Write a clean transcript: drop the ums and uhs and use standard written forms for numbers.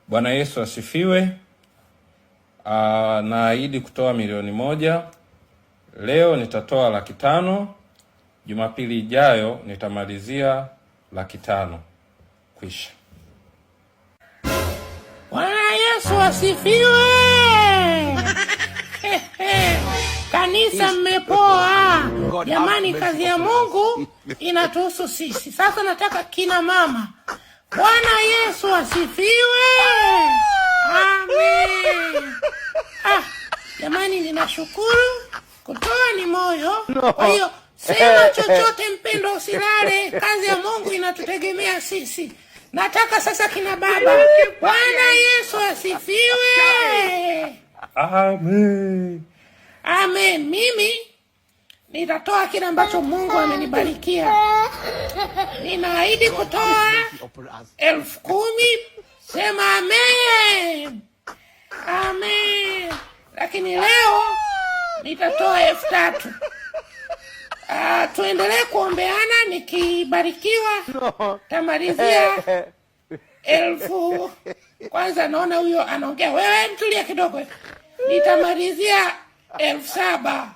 Bwana Yesu asifiwe. Naahidi kutoa 1,000,000. Leo nitatoa 500,000. Jumapili ijayo nitamalizia 500,000. Kwisha. Bwana Yesu asifiwe. Kanisa mmepoa jamani, kazi ya Mungu inatuhusu sisi. Sasa nataka kina mama. Bwana Yesu asifiwe. Amen. Ah, jamani, ninashukuru. Kutoa ni moyo, kwa hiyo sema chochote mpendo, usilale. Kazi ya Mungu inatutegemea sisi. Nataka sasa kina baba. Bwana Yesu asifiwe. Amen. Amen. Mimi nitatoa kile ambacho Mungu amenibarikia. Ninaahidi kutoa 10,000. Sema amen. Amen. Lakini leo nitatoa 3,000. Tuendelee kuombeana. Nikibarikiwa tamalizia 1,000. Kwanza naona huyo anaongea, wewe mtulia kidogo. Nitamalizia 7,000.